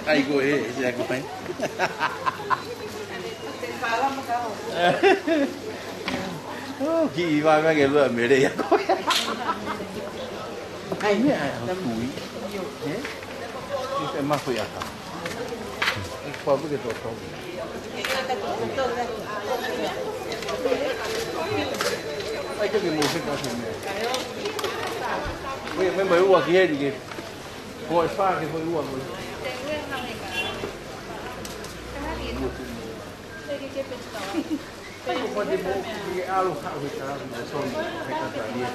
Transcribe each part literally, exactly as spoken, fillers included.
ʻAi ko ē, ʻe ʻai ko ē. ʻŌ, kiʻi vave ke lua mele ia ko ē. ʻAi, meʻa ʻa e tui. ʻĒ? ʻI te mafu ia ka. ʻOku pau ke tō tō. ʻAi ke ke mou fika se meʻa. Ko ia, meʻa mai ua ki heni ke. Ko e fā ke ko e ua ko e. Ko e te mou ki ʻalu haʻu he tā, he tō, he tā tā ia.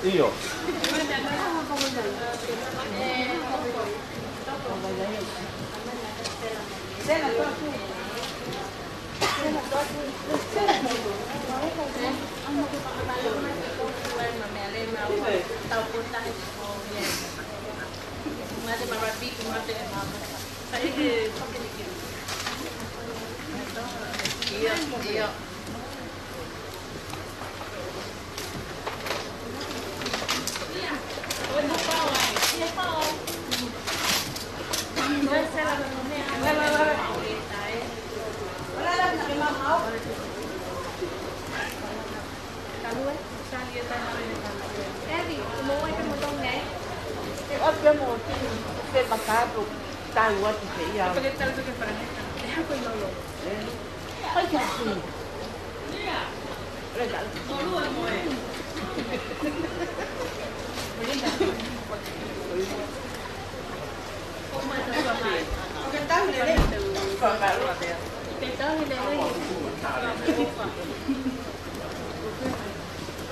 ʻIo.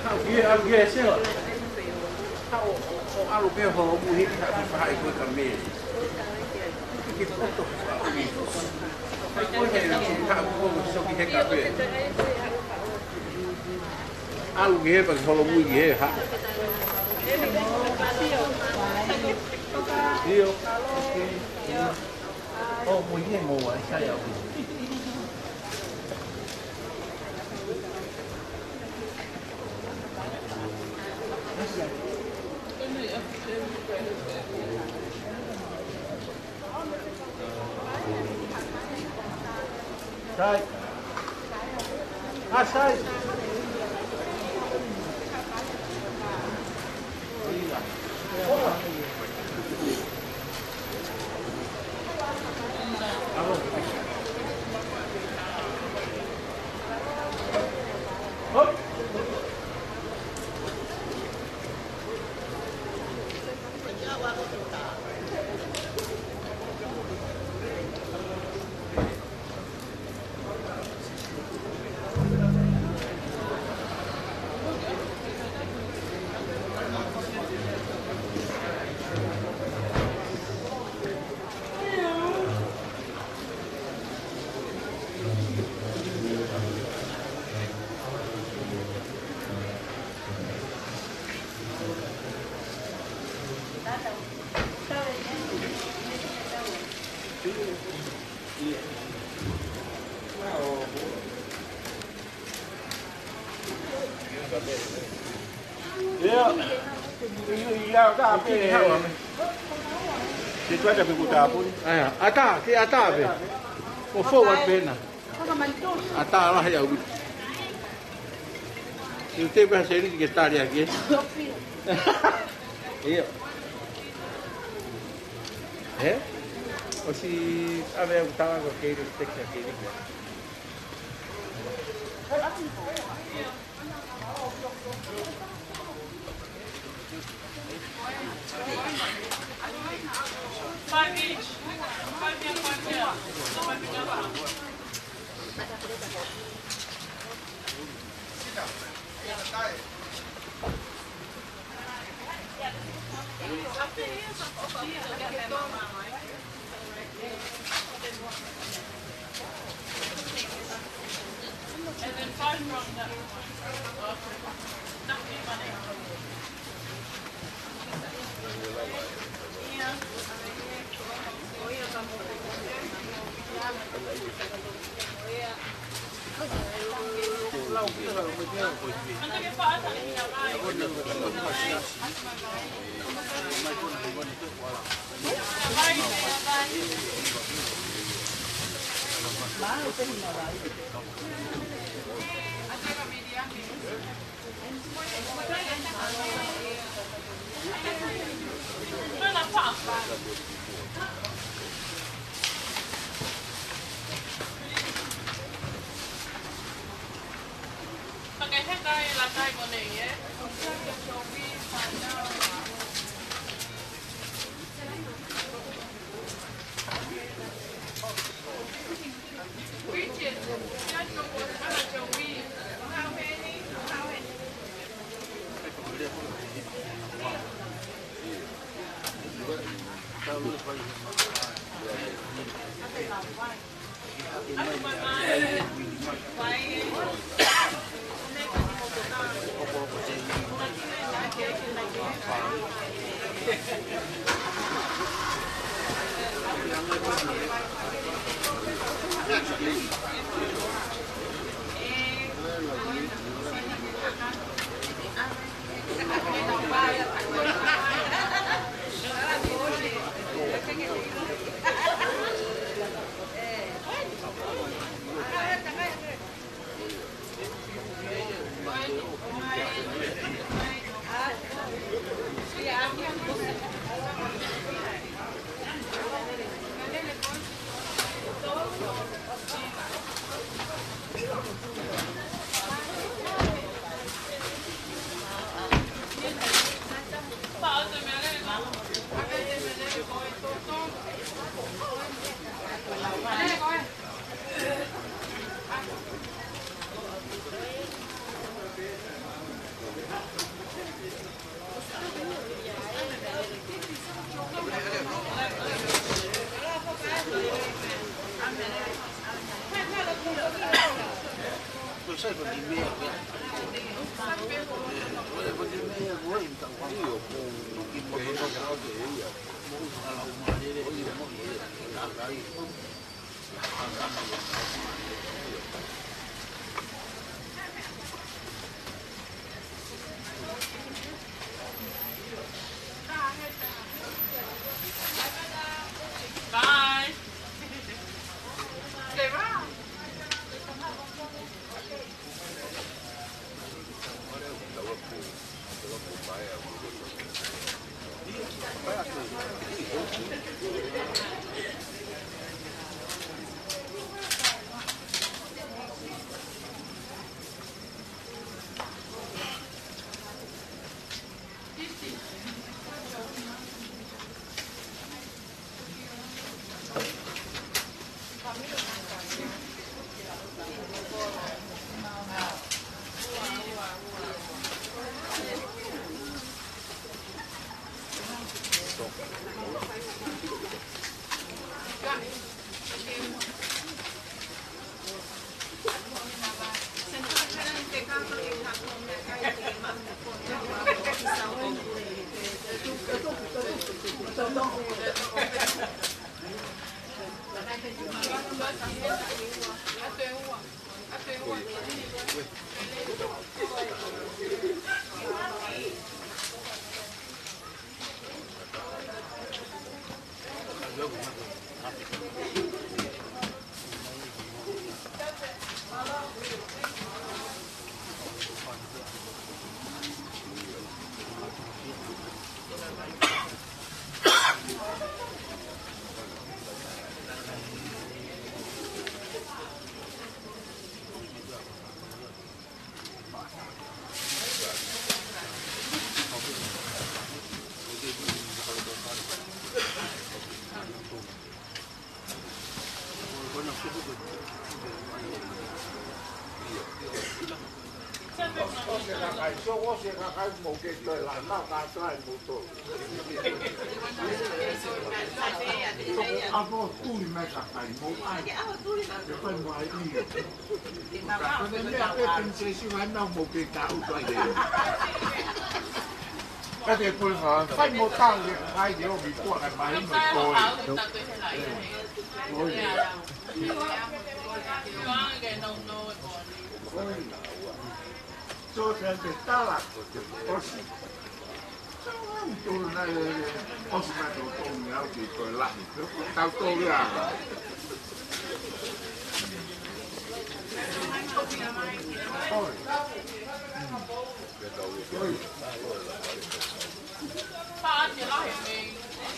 Haʻu ki he, haʻu ki he sela. Haʻu ʻo, ʻo ʻalu ki he holomui hiki haʻu ki fahaʻi ko e ka mele. Hiki ki he poto. Haʻu ki he, haʻu ki he soki he ka mele. ʻAlu ki he paki holomui ki he haʻu. ʻIo. ʻO, mo ia mo wa, sai au. Sai. ʻA sai. Ia. Ia, ka pe. Te tuata pe kuta pun. ʻAia, ʻatā, ke ʻatā pē. ʻO forward pē na. ʻAtā lahi au. Te u tepe ha selisi ke tali ʻaki. ʻIo. Ē? ʻOsi ʻave au tala ko Keili, text ʻa Keili. Five each. Five here, five here. Bye. Toko ʻapo tuli mai kakai mo ai. Ke fai mo ai ʻio. Ka ko e meʻa pē Pilinisesi, ʻai nau mo ke ka uta le. Ka te pule fa, fai mo tau le kakai le o mi kua kai mai mo toi. Oi. Oi. So, te te tala, ʻosi. Tau tolu nai, ʻosi mai tau tolu ni au ki toi lahi. Tau tolu ia. Oi. Oi.